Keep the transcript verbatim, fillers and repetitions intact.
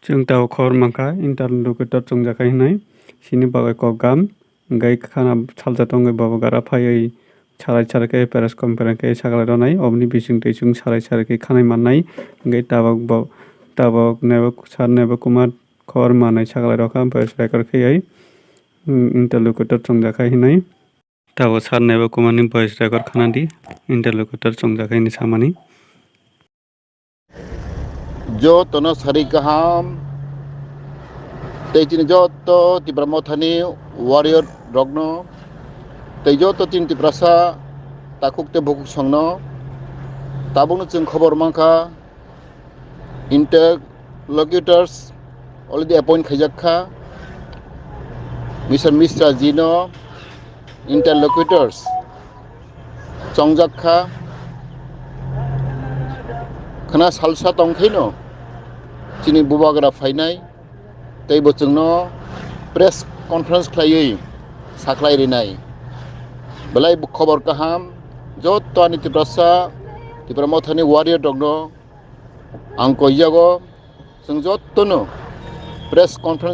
Chwng tabuk khobor mankha, interlocutor chwngjakha hinwi, chini bagwi kok gam, hwnkhe khana salsa tongwi bobo gara phaiwi salai salai khe press conference khe saklai rwnai, oboni bisingtwi chwng salai salai khe khanai mannai, hwnkhe tabuk bo, tabuk Nebo, Sir Nebo Kumar khobor manwi saklai rwkha, voice record khaiwi, hmm, interlocutor chwngjakha hinwi. Tabuk Sir Nebo Kumarni voice record khanadi, interlocutor chwngjakha hinwi samani. Jotono sari kaham, tei chini joto Tipra Mothani warrior rokno, tei joto chini Tiprasa takhuk tei bukhuk songno, tabukno chwng khobor mankha, interlocutors already appoint khaijak kha, Mister Mishra jino interlocutors chongjak kha. Khna salsa tongkhaino chini bubagra phainai, tei bo chwngno press conference khlaiwi sakhlai rinai. Belai bo khobor kaham, joto ani Tiprasa, Tipra Mothani warrior rokno ang koijago, chwng jotono press conference